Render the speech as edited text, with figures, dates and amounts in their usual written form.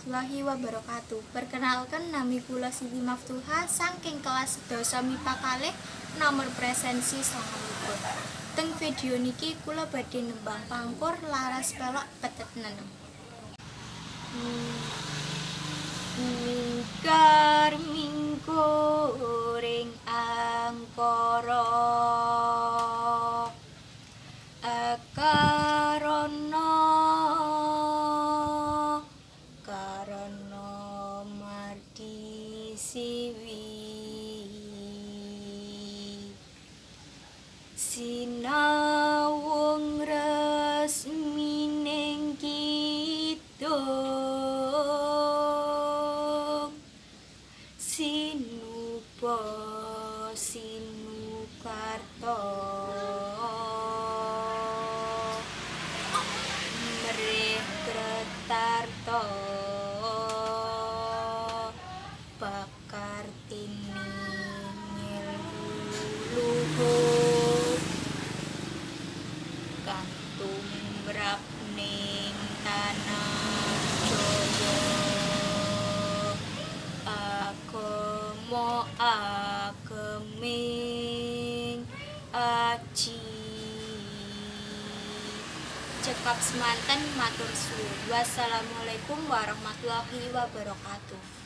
warahmatullahi wabarakatuh. Perkenalkan, nami kula Siti Maftuha saking kelas 10 MIPA 2, nomor presensi 29. Teng video niki kula badhe nembang pangkur laras pelok petet nenem. Mingkar mingkuring angkara akarana karana mardi siwi sinawung resmining kidung sinuba sinukarta mrih kretarta pakartini luhur kang tumrap ning tanah Jawa, agama ageming aji. Cekap semanten, matur suwun. Wassalamualaikum warahmatullahi wabarakatuh.